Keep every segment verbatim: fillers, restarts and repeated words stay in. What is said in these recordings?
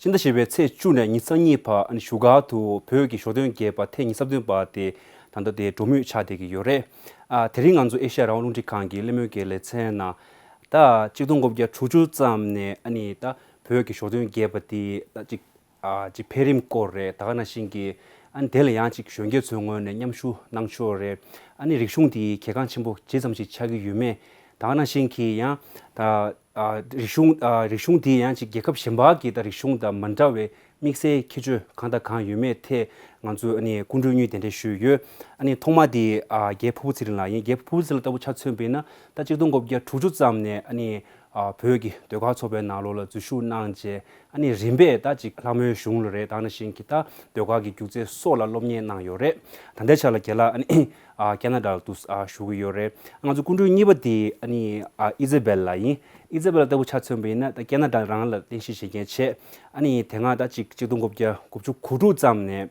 ཕྱི་ཟླ་བཞི་པའི་ཚེས་བཅུ་ནས་ཉི་ཤུ་རྩ་གཉིས་བར་ཨ་ནི་བཞུགས་སྒར་དུ་བོད་ཀྱི་ཞོ་སྟོན་རྒྱས་པ་ཐེངས་ཉི་ཤུ་རྩ་བདུན་པ་དེ་ད་ལྟ་དེ་འགྲོ་མུས་ཆགས་བསྡད་ཀྱི་ཡོད་རེད། ཨ་དེ་རིང་ང་ཚོ་ཨེ་ཤ་ཡ་རང་དབང་རླུང་འཕྲིན་ཁང་གི་གླེང་མོལ་གྱི་ལེ་ཚན་ནང་ད་གཅིག་སྟོང་དགུ་བརྒྱ་དྲུག་ཅུ་ཙམ་ནས་ཨ་ནི་ད་བོད་ཀྱི་ཞོ་སྟོན་རྒྱས་པ་དེ་ད་ཅིག་ཨ་ཅིག་འཕེལ་རིམ་སྐོར་རེད། ད་ག་ནང་བཞིན་གྱི་ཨ་ནི་དེ་ལ་ཡང་ཅིག་གཞོན་སྐྱེས་ཚོའི་ངོས་ནས་མཉམ་ཞུགས་གནང་ཕྱོགས་རེད། ཨ་ནི་རིག་གཞུང་དེ་གལ་འགངས་ཆེན་པོ་ཇི་ཙམ་ཞིག་ཆགས་ཀྱི་ཡོད་མེད། ད་ག་ནང་བཞིན་གྱི་ཡང་ད་ཨ་རིག་གཞུང་ཨ་རིག་གཞུང་དེ་ཡང་ཅིག་རྒྱལ་ཁབ་གཞན་པ་གི་ད་རིག་གཞུང་དང་མ་འདྲ་བའི་དམིགས་བསལ་ཁྱད་ཆོས་གང་དང་གང་ཡོད་མེད་ཐད་ང་ཚོས་ཨ་ནི་སྐུ་མགྲོན་གཉིས་གདན་འདྲེན་ཞུས་ཡོད། ཨ་ནི་ཐོག་མ་དེ་ཨ་རྒྱལ་ཕུར་བུ་ཚེ་རིང་ལགས་ཡིན། རྒྱལ་ཕུར་བུ་ཚེ་རིང་ལགས་ལྟ་བུ་ཆ་མཚོན་པ་ཡིན་ན་ད་གཅིག་སྟོང་དགུ་བརྒྱ་དྲུག་ཅུ་ཙམ་ནས་ཨ་ནི་ཨ་བོད་ཀྱི་ཟློས་གར་ཚོགས་པའི་ནང་ལོགས་ལ་འཛུལ་ཞུགས་གནང་རྗེས་ཨ་ནི་རིམ་པས་ད་ཅིག་ལྷ་མོའི་གཞུང་ལ་རེད། ད་ག་ནང་བཞིན་གྱི་ད་ཟློས་གར་གྱི་སྒྱུ་རྩལ་སོགས་ལ་སློབ་གཉེར་གནང་ཡོད་རེད། ད་ལྟའི་ཆ་ལ་རྒན་ལགས་ཨ་ནི་ཨ་ཁེ་ན་ཌ་ལ་འདུག་ཨ་བཞུགས་ཀྱི་ཡོད་རེད། ང་ཚོ་སྐུ་མགྲོན་གཉིས་པ་དེ་ཨ་ནི་ཨ་ཨི་ཛ་བེལ་ལགས་ཡིན། ཨི་ཛ་བེལ་ལགས་ལྟ་བུ་ཆ་མཚོན་པ་ཡིན་ན་ད་ཁེ་ན་ཌ་རང་ལ་རྟེན་གཞི་བྱེད་མཁན་བྱས། ཨ་ནི་དེ་སྔ་ད་ཅིག་གཅིག་སྟོང་དགུ་བརྒྱ་དགུ་བཅུ་གོ་དྲུག་ཙམ་ནས་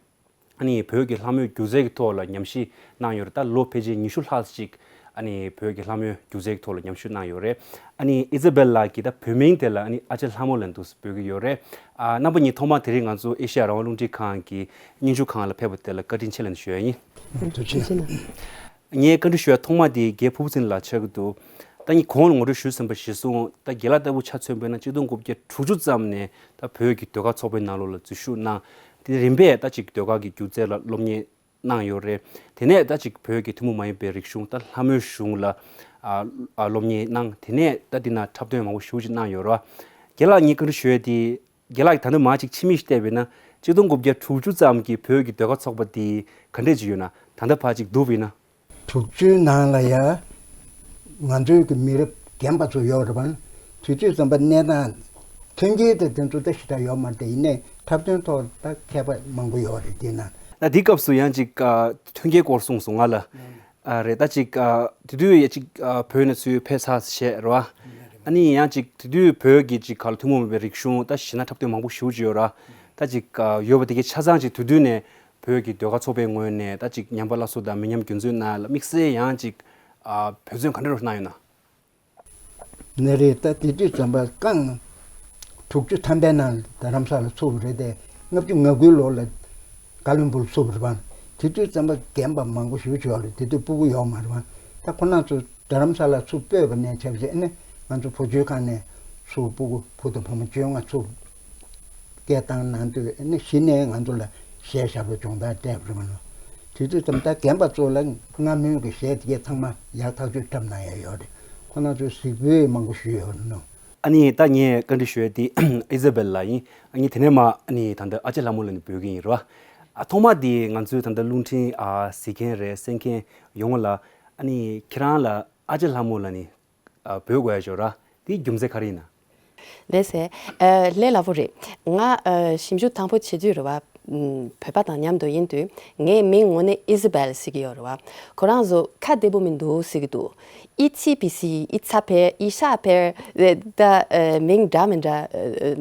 ཨ་ནི་བོད་ཀྱི་ལྷ་མོའི་སྒྱུ་རྩལ་གྱི་ཐོག་ལ་ཉམས་ཞིབ་གནང་ཡོད་རེད། ད་ལོ་ཕལ་ཆེར་ཉི་ཤུ་ལྷག་ཅིག་ཨ་ནི་བོད་ཀྱི་ལྷ་མོའི་སྒྱུ་རྩལ་གྱི་ཐོག་ལ་ཉམས་ཞིབ་གནང་ཡོད་རེད། ཨ་ནི་ཨི་ཛ་བེལ་ལགས་ཀྱི་ད་བོད་མིང་དེ་ལ་ཨ་ནི་ཨ་ཅེ་ལྷ་མོ་ལབ་འདུག་འབོད་ཀྱི་ཡོད་རེད། ཨ་རྣམ་པ་གཉིས་ཐོག་མར་དེ་རིང་ང་ཚོ་ཨེ་ཤ་ཡ་རང་དབང་རླུང་འཕྲིན་ཁང་གི་སྙན་ཞུ་ཁང་ལ་ཕེབས་པ་དེ་ལ་བཀའ་དྲིན་ཆེ་ལབ་ནས་ཞུ་ཡ་ཡིན། ཐུགས་རྗེ་ཆེ། ངས་བཀའ་འདྲི་ཞུ་ཡ་ཐོག་མ་དེ་རྒན་ཕུར་བུ་ཚེ་རིང་ལགས་ཆགས་ཀྱི་འདུག་ད་ངས་གོང་ལ་ངོ་སྤྲོད་ཞུས་ཟིན་པ་གཞིར་བཟུང་ད་རྒན་ལགས་ལྟ་བུ་ཆ་མཚོན་པ་ཡིན་ན་གཅིག་སྟོང་དགུ་བརྒྱ་དྲུག་ཅུ་ཙམ་ནས་ད་བོད་ཀྱི་ཟློས་གར་ཚོགས་པའི་ནང་ལོགས་ལ་འཛུལ་ཞུགས་གནང་། དེ་རིམ་པས་ད་ཅིག་ཟློས་གར་གྱི་སྒྱུ་རྩལ་ལ་སློབ་གཉེར་གནང་ཡོད་རེད། དེ་ནས་ད་ཅིག་བོད་ཀྱི་ཐུན་མོང་མ་ཡིན་པའི་རིག་གཞུང་ད་ལྷ་མོའི་གཞུང་ལ་ཨ་ཨ་སློབ་གཉེར་གནང་། དེ་ནས་ད་འདི་ན་འཁྲབ་སྟོན་མང་པོ་ཞེ་པོ་ཅིག་གནང་ཡོད་རེད་བ། རྒན་ལགས་ངས་བཀའ་འདྲི་ཞུ་ཡ་དེ། རྒན་ལགས་ཀྱིས་ད་ལྟ་མར་ཅིག་ཕྱི་མིག་ཅིག་བལྟས་པ་ཡིན་ན་གཅིག་སྟོང་དགུ་བརྒྱ་དྲུག་ཅུ་ཙམ་གྱི་བོད་ཀྱི་ཟློས་གར་ཚོགས་པ་དེ་ག་འདྲས་ཅིག་ཡོད་ན་ད་ལྟ་བར་ཅིག་བསྡུར་བ་ཡིན་ན། དྲུག་ཅུའི་ནང་ལ་ཡ་ང་ཚོའི་གི་མི་རབས་རྒན་པ་ཚོ་ཡོད་རེད་པ། དུས་ཚོད་ཙམ་པ་གནས་སྟངས་མཐུན་རྐྱེན་དེ་དེ་ཚོ་ད་ཞེ་དྲག་ཡོད་མ་རེད། ཡིན་ནའི་འཁྲབ་སྟོན་ཐོག་ད་མཁས་པ་མང་པོ་ཡོད་རེད་དེ་ན། ད་འདི་སྐབས་སུ་ཡང་ཅིག་ཨ་མཐུན་རྐྱེན་སྐོར་གསུངས་སོང་ང་ལ། ཨ་རེད། ད་ཅིག་ཨ་དེ་དུས་ཡ་ཅིག་ཨ་བོད་ནས་ཚུར་ཕེབས་ཚར་བྱས་རེད་བ། ཨ་ནི་ཡང་ཅིག་དེ་དུས་བོད་ཀྱི་ཅིག་ག་ལ་ཐུན་མོང་མིན་པའི་རིག་གཞུང་ད་གཞས་སྣ་འཁྲབ་སྟོན་མང་པོ་ཞེ་པོ་ཅིག་ཡོད་རེད་བ། ད་ཅིག་ཨ་ཡོད་པ་དེ་གའི་ཆ་ཚང་ཅིག་དེ་དུས་ནས་བོད་ཀྱི་ཟློས་གར་ཚོགས་པའི་ངོས་ནས་ད་ཅིག་ཉམས་པ་སླར་གསོ་དང་མི་ཉམས་རྒྱུན་འཛིན་གནང་ཡ་ལ་དམིགས་བསལ་ཡང་ཅིག་ཨ་འབད་བརྩོན་ག་འདྲ་རུ་གནང་ཡོད་ན། ནི་རེད། ད་དེ་དུས་ཙམ་པ་རྐང་དྲུག་ཅུ་ཐམ་པའི་ནང་རྡ་རམ་ས་ལ་ཚུགས་པ་རེད་དེ། ལྔ་བཅུ་ང་དགུའི་ལོ་ལ་ཀ་ལོན་སྦུར་ཚུགས་པ་རེད་པ། དེ་དུས་ཙམ་པ་རྒན་པ་མང་པོ་ཞེ་པོ་ཅིག་ཡོད་རེད། དེ་དུས་སྤུ་གུ་ཡོད་མ་རེད་པ། ད་ཁོ་རང་ཚོ་རྡ་རམ་ས་ལ་ཚུར་སྤོས་པ་ནས་བྱས་པ་བྱས་ནས་ང་ཚོ་བུ་བཅོལ་ཁང་ནས་ཚུར་སྤུ་གུ་བུ་དང་བུ་མོ་བཅོ་ལྔ་ཚུར་སྐད་བཏང་གནང་དུས་ནི་གཞི་ནས་ང་ཚོ་ལ་གཞས་ཞབས་བྲོ་སྦྱོང་བརྡར་སྤྲད་པ་རེད་པ་ནོ། དེ་དུས་ཙམ་ད་རྒན་པ་ཚོ་ལ་སྔ་མོའི་གི་གཞས་དེ་གས་ཚང་མ་ཡག་ཐག་ཆོད་འཁྲབ་གནང་ཡ་ཡོད་རེད། ཁོ་རང་ཚོས་གཟིགས་འབུལ་མང་པོ་ཞུས་ཡོད་རེད་ནོ། ཨ་ནི་ད་ངས་བཀའ་འདྲི་ཞུ་ཡ་དེ་ཨི་ཛ་བེལ་ལགས་ཡིན། ཨ་ནི་དེ་ནས་མ་ཨ་ནི་ད་ལྟ་ཨ་ཅེ་ལྷ་མོ་ལབ་ནས་འབོད་ཀྱི་ཡིན་རེད་བ། ཨ་ཐོག་མ་དེ་ང་ཚོའི་ད་ལྟ་རླུང་འཕྲིན་ཨ་གཟིགས་མཁན་རེད་གསན་མཁན་ཡོངས་ལ་ཨ་ནི་ཁྱེད་རང་ལ་ཨ་ཅེ་ལྷ་མོ་ལབ་ནས་ཨ་འབོད་དགོས་ཡ་ཅིག་ཡོད་རེད་བ། དེའི་རྒྱུ་མཚན་ག་རེ་ཡིན་ན། ལགས་སེ། ཨ་ལས་སླ་པོ་རེད། ང་ཨ་ཞིབ་འཇུག་དང་པོ་བྱེད་དུས་རེད་བ། ཨམ་བོད་པ་དང་མཉམ་དུ་ཡིན་དུས་ངའི་མིང་དངོས་གནས་ཨི་ཛ་བེལ་ཟེར་གྱི་ཡོད་རེད་བ། ཁོ་རང་ཚོ་ཁ་བདེ་པོ་མི་འདུག་ཟེར་གྱི་འདུག་ཨི་ཚི་བི་སི་ཨི་ཚ་བེལ་ཨི་ཤ་བེལ་ད་ཨ་མིང་འདྲ་མི་འདྲ་ཨ་ཨ་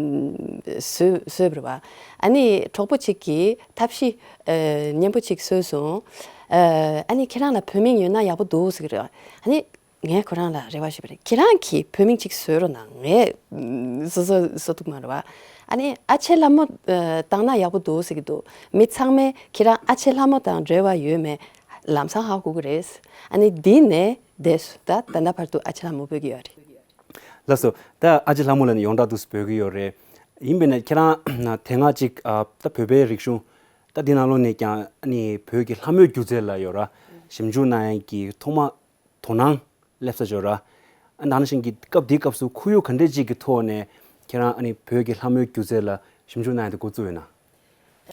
བཟོས་བཟོས་པ་རེད་བ། ཨ་ནི་གྲོགས་པོ་གཅིག་གིས་ཐབས་ཤེས་ཨ་སྙན་པོ་གཅིག་བཟོས་སོང་། ཨ་ཨ་ནི་ཁྱེད་རང་ལ་བོད་མིང་ཡོད་ན་ཡག་པོ་འདུག་ཟེར་གྱི་རེད་བ། ཨ་ནི། ངས་ཁོ་རང་ལ་རེ་བ་ཞུས་པ་རེད། ཁྱེད་རང་གིས་བོད་མིང་གཅིག་བཟོས་རོགས་གནང་། ངས་ཨམ་སོ་སོ་བཟོ་ཐུབ་མ་རེད་བ། ཨ་ནི་ཨ་ཅེ་ལྷ་མོ་ཨ་བཏང་ན་ཡག་པོ་འདུག་ཟེར་གྱི་འདུག་མི་ཚང་མས་ཁྱེད་རང་ཨ་ཅེ་ལྷ་མོ་དང་འབྲེལ་བ་ཡོད་མེད་ལམ་སང་ཧ་གོ་གི་རེད། ཨ་ནི་འདི་ནས་བསྡད་སོང་། ད་ད་ལྟ་བར་དུ་ཨ་ཅེ་ལྷ་མོ་འབོད་ཀྱི་ཡོད་རེད། ལགས་སོ། ད་ཨ་ཅེ་ལྷ་མོ་ལབ་ནས་ཡོངས་གྲགས་འདུག་སེ་འབོད་ཀྱི་ཡོད་རེད། ཡིན་པས་ན་ཁྱེད་རང་དེ་སྔ་ཅིག་ཨ་ད་བོད་པའི་རིག་གཞུང་ད་འདི་ནང་ལོགས་ནས་ཀྱང་ཨ་ནི་བོད་ཀྱི་ལྷ་མོའི་སྒྱུ་རྩལ་ལ་ཡོད་ར་ཞིབ་འཇུག་གནང་ཡས་ཀྱི་ཐོག་མ། དོ་སྣང་སླེབས་ས་ཅིག་ཡོད་ར། ཨ་ནང་བཞིན་གྱི་སྐབས་འདིའི་སྐབས་སུ་ཁོར་ཡུག་ག་འདྲས་ཅིག་གི་ཐོག་ནས་ཁྱེད་རང་ཨ་ནི་བོད་ཀྱི་ལྷ་མོའི་སྒྱུ་རྩལ་ལ་ཞིབ་འཇུག་གནང་ཡ་དེ་འགོ་བཙུགས་ཡོད་ན།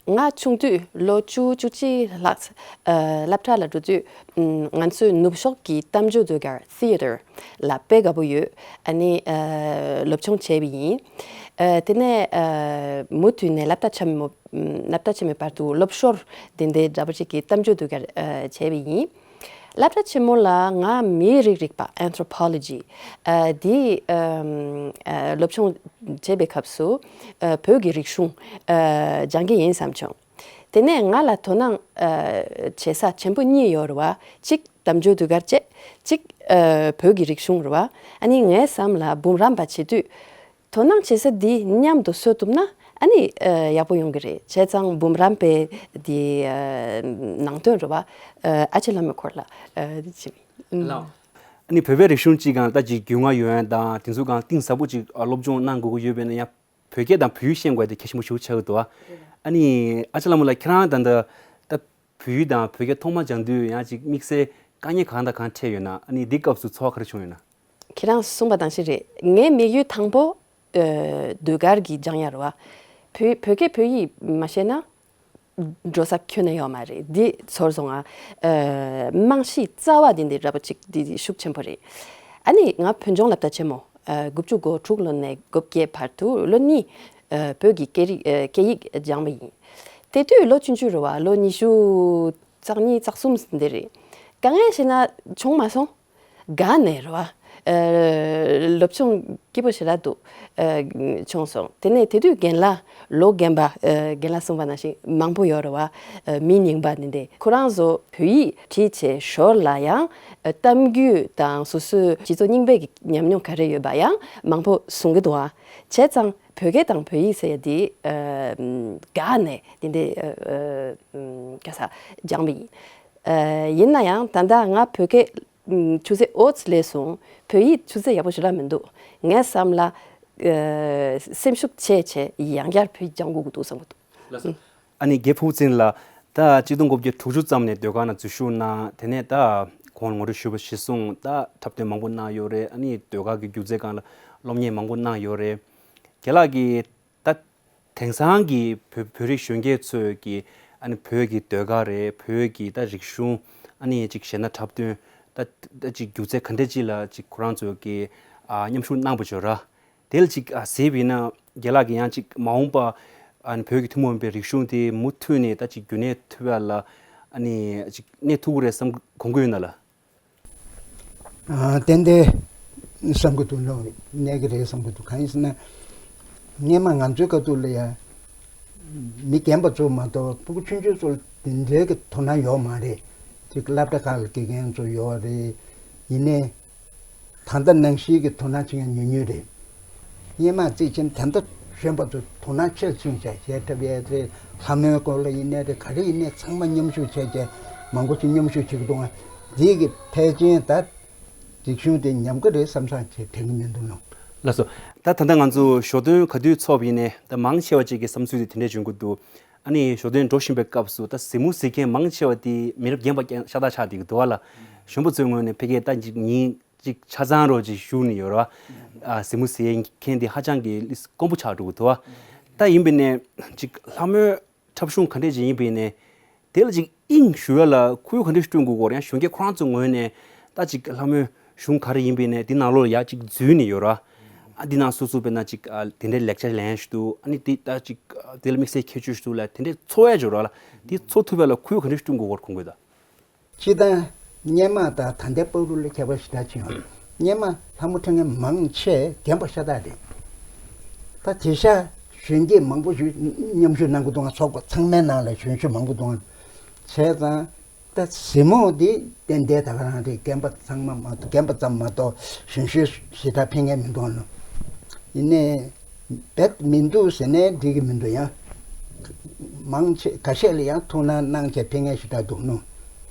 ང་ཆུང་དུས་ལོ་བཅུ་བཅུ་གཅིག་ལྷག་ཨ་སློབ་གྲྭ་ལ་འགྲོ་དུས་ཨམ་ང་ཚོའི་ནུབ་ཕྱོགས་ཀྱི་གཏམ་བརྗོད་ཟློས་གར་Theatre ལ་དཔེ་དགའ་པོ་ཡོད། ཨ་ནི་ཨ་སློབ་སྦྱོང་བྱས་པ་ཡིན། ཨ་དེ་ནས་ཨ་མུ་མཐུད་ནས་སློབ་གྲྭ་ཆེན་མོ་ཨམ་སློབ་གྲྭ་ཆེན་མོའི་བར་དུ་སློབ་ཞོར་དེ་འདྲའི་འདྲ་པོ་ཅིག་གི་གཏམ་བརྗོད་ཟློས་གར་ཨ་བྱས་པ་ཡིན། སློབ་གྲྭ་ཆེན་མོ་ལ་ང་མིའི་རིགས་རིག་པ་Anthropology ཨ་འདི་ཨམ་ཨ་སློབ་སྦྱོང་བྱེད་པའི་སྐབས་སུ་ཨ་བོད་ཀྱི་རིག་གཞུང་ཨ་སྦྱང་གི་ཡིན་བསམ་བྱུང་། དེ་ནས་ང་ལ་དོ་སྣང་ཨ་བྱེད་ས་ཆེན་པོ་གཉིས་ཡོད་རེད་བ། གཅིག་གཏམ་བརྗོད་ཟློས་གར་བྱས། གཅིག་ཨ་བོད་ཀྱི་རིག་གཞུང་རེད་བ། ཨ་ནི་ངས་བསམ་ལ་འབུམ་རམས་པ་བྱེད་དུས། དོ་སྣང་བྱེད་ས་འདི་མཉམ་དུ་བཟོ་ཐུབ་ན་ ཨ་ནི་ཨ་ཡག་པོ་ཡོང་གི་རེད། བྱས་ཙང་འབུམ་རམས་པའི་དེ་ཨ་ནང་དོན་རེད་བ། ཨ་ཨ་ཅེ་ལྷ་མོའི་སྐོར་ལ་ཨ་དེ་བྱེད། ལགས། ཨ་ནི་བོད་པའི་རིག་གཞུང་གཅིག་སྒང་ད་ཅིག་རྒྱུས་མངའ་ཡོད་ཡ་དང་དེ་ཚོ་སྒང་གཏིང་ཟབ་པོ་ཅིག་ཨ་སློབ་སྦྱོང་གནང་དགོས་ཀྱི་ཡོད་པས་ན་ཡང་བོད་སྐད་དང་བོད་ཡིག་ཤེས་དགོས་དེ་གལ་ཆེན་པོ་ཞིག་ཆགས་ཀྱི་འདུག་ཨ། ཨ་ནི་ཨ་ཅེ་ལྷ་མོ་ལགས་ཁྱེད་རང་ད་ལྟ་ད་བོད་ཡིག་དང་བོད་སྐད་ཐོག་མ་སྦྱང་དུས་ཡང་ཅིག་དམིགས་བསལ་དཀའ་ངལ་གང་དང་གང་འཕྲད་ཡོད་ན། ཨ་ནི་འདི་སྐབས་སུ་ཚོར་བ་ག་རེ་བྱུང་ཡོད་ན། ཁྱེད་རང་གསུངས་པ་དང་ཞིག་རེད། ངའི་དམིགས་ཡུལ་དང་པོ་ཨ་ཟློས་གར་གྱི་སྦྱང་ཡ་རེད་བ། བོད་བོད་སྐད་བོད་ཡིག་མ་ཤེས་ན་འགྲོ་ས་ཁྱོན་ནས་ཡོད་མ་རེད། འདི་ཚོར་སོང་ང་། ཨ་རྨང་གཞི་རྩ་བ་འདི་འདི་འདྲ་པོ་ཅིག་འདི་འདི་ཤུགས་ཆེན་པོ་རེད། ཨ་ནི་ང་བོད་ལྗོངས་སློབ་གྲྭ་ཆེན་མོ་ཨ་དགུ་བཅུ་གོ་དྲུག་ལོ་ནས་གོ་བརྒྱད་བར་དུ་ལོ་གཉིས་ཨ་བོད་ཀྱི་སྐད་རིགས་ཨ་སྐད་ཡིག་སྦྱངས་པ་ཡིན། དེ་དུས་ལོ་ཆུང་ཆུང་རེད་བ། ལོ་ཉི་ཤུ་རྩ་གཉིས་རྩ་གསུམ་འདི་རེད། དཀའ་ངལ་ཞེ་ན་བྱུང་མ་སོང་། དགའ་ནས་རེད་བ། ཨ་སློབ་སྦྱོང་སྐྱིད་པོ་ཞེ་དྲག་འདུག་ཨ་བྱུང་སོང་། དེ་ནས་དེ་དུས་རྒན་ལགས་ལོ་རྒན་པ་ཨ་རྒན་ལགས་གསུངས་པ་ནང་བཞིན་མང་པོ་ཡོད་རེད་བ། ཨ་མི་རྙིང་པ་འདི་འདྲ་ཁོ་རང་ཚོ་བོད་ཡིག་བྲིས་བྱས་ཞོར་ལ་ཡང་ཨ་གཏམ་རྒྱུད་དང་སོ་སོའི་སྤྱི་ཚོགས་རྙིང་པའི་གི་ཉམས་མྱོང་ག་རེ་ཡོད་པ་ཡང་མང་པོ་གསུང་གི་འདུག་ཨ། བྱས་ཙང་བོད་སྐད་དང་བོད་ཡིག་ཟེར་ཡ་འདི་ཨ་དགའ་ནས་འདི་འདྲ་ཨ་ཨ་ག་ས་སྦྱངས་པ་ཡིན། ཨ་ཡིན་ན་ཡང་ད་ལྟ་ང་བོད་སྐད་ཆུ་ཚོད་འོད་སླེབས་སོང་། བོད་ཡིག་ཆུ་ཚོད་ཡག་པོ་ཞེ་དྲག་མི་འདུག་ངའི་བསམ་ལ་ཨ་སེམས་ཤུགས་ཆེ་ཆེ་ཡང་བསྐྱར་བོད་ཡིག་སྦྱང་དགོས་ཀྱི་འདུག་བསམ་གྱི་འདུག་ལགས་སོ། ཨ་ནི་རྒན་ཕུར་བུ་བཙན་ལགས་ད་གཅིག་སྟོང་དགུ་བརྒྱ་དྲུག་ཅུ་ཙམ་ནས་ཟློས་གར་ནང་འཛུལ་ཞུགས་གནང་། དེ་ནས་ད་གོང་ངོ་སྤྲོད་ཞུས་པ་གཞིར་བཟུང་ད་འཁྲབ་སྟོན་མང་པོ་གནང་ཡོད་རེད། ཨ་ནི་ཟློས་གར་གྱི་སྒྱུ་རྩལ་སྒང་ལ་སློབ་གཉེར་མང་པོ་གནང་ཡོད་རེད། རྒན་ལགས་ཀྱིས་ད་དེང་སང་གི་བོད་བོད་རིགས་གཞོན་སྐྱེས་ཚོས་ཀྱི་ཨ་ནི་བོད་ཀྱི་ཟློས་གར་རེད། བོད་ཀྱི་ད་རིག་གཞུང་ཨ་ནི་ཅིག་གཞས་སྣ་འཁྲབ་སྟོན་ད་ད་ཅིག་སྒྱུ་རྩལ་ག་འདྲ་ཅིག་ལ་ཅིག་ཁོ་རང་ཚོས་ཀྱི་ཨ་མཉམ་ཞུགས་གནང་པ་བྱོས་ར། དེ་ལ་ཅིག་ཨ་གཟིགས་པ་ཡིན་ན་རྒན་ལགས་ཀྱིས་ཡང་ཅིག་མ་འོངས་པ་ཨ་ནི་བོད་ཀྱི་ཐུན་མོང་མིན་པའི་རིག་གཞུང་དེ་མུ་མཐུད་ནས་ད་ཅིག་རྒྱུན་གནས་ཐུབ་ཡ་ལ་ཨ་ནི་ཅིག་གནས་ཐུབ་ཀྱི་རེད་བསམ་དགོངས་ཀྱི་ཡོད་ན་ལགས། ཨ་ཏན་ཏན་བསམ་གྱི་འདུག་ནོ། གནས་ཀྱི་རེད་བསམ་གྱི་འདུག་གང་ཡིན་ཟེར་ན། སྔས་མ་ང་ཚོའི་སྐབས་དུས་ལ་ཡ། མི་རྒན་པ་ཚོ་མ་གཏོགས་ཕྲུ་གུ་ཆུང་ཆུང་ཚོ་ལ་དེ་འདྲའི་གི་དོ་སྣང་ཡོད་མ་རེད། ཅིག་སློབ་གྲྭ་ཁག་ལ་དགེ་རྒན་ཚོ་ཡོད་རེད། ཡིན་ནའི། ད་ལྟ་ནང་བཞིན་གྱི་དོ་སྣང་བྱེད་མཁན་ཉུང་ཉུང་རེད། སྔས་མ་བརྩིས་ཕྱིན་ད་ལྟ་གཞོན་པ་ཚོ་དོ་སྣང་ཆེར་ཕྱིན་བྱས་བྱས་ཐབས་ཡས་ཚེ་ལྷ་མོའི་སྐོར་ལ་ཡིན་ནའི་རེད། ག་རེ་ཡིན་ནའི་ཚང་མ་མཉམ་ཞུགས་བྱས་བྱས་མང་པོ་ཞིག་མཉམ་ཞུགས་བྱེད་ཀྱི་འདུག་ཨ། འདི་གི་ཕལ་ཆེན་ད་རིག་གཞུང་དེ་ཉམས་ཀྱི་རེད་བསམ་བསམ་བྱས་དྲན་གྱི་མི་འདུག་ནོ། ལགས་སོ། ད་ད་ལྟ་ང་ཚོ་ཞོ་སྟོན་ག་དུས་ཚོགས་པ་ཡིན་ནའི་ད་མང་ཆེ་བ་ཅིག་གི་བསམ་ཚུལ་དེ་དེ་འདྲས་བྱུང་གི་འདུག་ཨ་ནི་ཞོ་སྟོན་འགྲོ་བཞིན་པའི་སྐབས་སུ་ད་གཟིགས་མོ་གཟིགས་མཁན་མང་ཆེ་བ་དེ་མི་རབས་རྒན་པ་རྐྱང་ཤ་སྟག་ཆགས་བསྡད་ཀྱི་འདུག་བ་ལ། གཞོན་པ་ཚོའི་ངོས་ནས་ཕ་གིར་ད་ཅིག་ཉིན་གཅིག་ཆ་ཚང་རོགས་ཅིག་བཞུགས་ནས་ཡོད་ར། ཨ་གཟིགས་མོ་གཟིགས་མཁན་དེ་ཧ་ཅང་གི་དཀོན་པོ་ཆགས་འགྲོ་གི་འདུག་བ། ད་ཡིན་པས་ནས་ཅིག་ལྷ་མོའི་འཁྲབ་གཞུང་ག་འདྲས་ཅིག་ཡིན་པས་ནས། དེ་ལ་ཅིག་དབྱིངས་ཞུགས་ཡ་ལ་ཁུར་ག་འདྲས་བསྐྲུན་དགོས་སྐོར་ཡང་གཞོན་སྐྱེས་ཁོ་རང་ཚོའི་ངོས་ནས་ད་ཅིག་ལྷ་མོའི་གཞུང་ག་རེ་ཡིན་པས་ནས་འདི་ནང་ལོགས་ལ་ཡ་ཅིག་འཛུལ་ནས་ཡོད་ར། ཨ་འདི་ནང་སོ་སོ་དཔེར་ན་ཅིག་ཨ་དེ་འདྲའི་ལེགས་ཆ་ལེན་ཞུ་འདུག་ཨ་ནི་འདི་ད་ཅིག་ཨ་དེ་ལ་དམིགས་བསལ་ཁྱད་ཆོས་ཞུ་འདུག་ལ་དེ་འདྲའི་ཚོར་ཡ་ཅིག་ཡོད་ར་ལ། འདི་ཚོར་ཐུབ་ཡ་ལ་ཁུར་ག་འདྲས་བསྐྲུན་དགོས་སྐོར་གོ་དགོས་ད། སྤྱིར་བཏང་སྔས་མ་དང་ད་ལྟའི་བར་དུ་ལ་ཁྱད་པར་ཞེ་དྲག་ཕྱིན་ཡོད། སྔས་མ་ལྷ་མོ་འཁྲབ་མཁན་མང་ཆེ་རྒན་པ་ཤ་སྟག་རེད། ད་དེང་སང་གཞོན་སྐྱེས་མང་པོ་ཞིག་མཉམ་ཞུགས་གནང་གི་འདུག་ཚོགས་པ་ཚང་མའི་ནང་ལ་གཞོན་ཤོས་མང་པོ་འདུག་བྱས་ཙང་ད་གཟིགས་མོ་འདི་ཏན་ཏན་ད་ག་རང་རེད། རྒན་པ་ཚང་མ་མ་གཏོགས་རྒན་པ་ཙམ་མ་གཏོགས་གཞོན་ཤོས་ཞེ་དྲག་ཕེབས་མཁན་མི་འདུག་ནོ། ཡིན་ནའི། རྦད་མི་འདུག་ཟེར་ནའི་འགྲིག་གི་མི་འདུག་ཡང་། མང་ཆེ་ཁ་ཤས་ལ་ཡང་ཐུགས་སྣང་གནང་བྱས་ཕེབས་མཁན་ཞེ་དྲག་འདུག་ནོ།